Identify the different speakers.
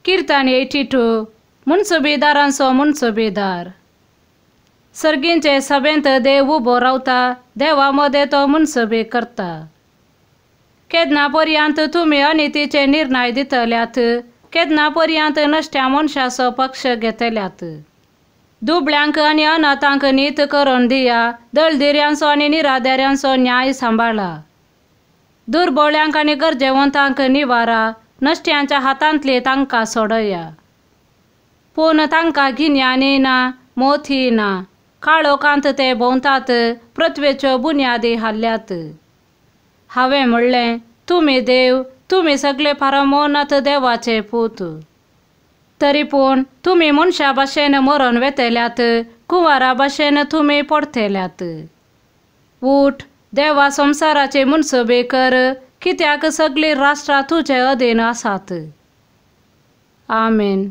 Speaker 1: किर्तन 82 मुनसुबीदारांचो मुनसुबीदार. सर्गींचे सभेंत देव उबो रावता, देवा मदें तो मुनसुबी करता. केन्ना पर्यंत तुमी अनितीचे निर्णय दितल्यात? केन्ना पर्यंत नश्ट्या मनशाचो पक्ष घेतल्यात? दुबळ्यांक आनी अनाथांक नीत करून दिया, दळदिऱ्यांचो आनी निराधाऱ्यांचो न्याय सांबाळा. दुर्बोळ्यांक आनी गरजेवंतांक निवारा, नश्ट्यांच्या हातांतली तांकां सोडया. पूण तांकां गिन्यानय ना, मोतीय ना, काळोखांत ते भोंवतात, पृथ्वेच्यो बुन्यादी हाल्ल्यात. हांवें म्हणलें, तुमी देव, तुमी सगळे फारमोनाथ देवाचे पूत. तरी पूण तुमी मनशा भाशेन मरून वेतल्यात, कुंवारा भाशेन तुमी पडतल्यात. उठ देवा, संवसाराचे मुनसुबी कर, कित्याक सगळीं राष्ट्रां तुजे अधीन आसात. आमेन.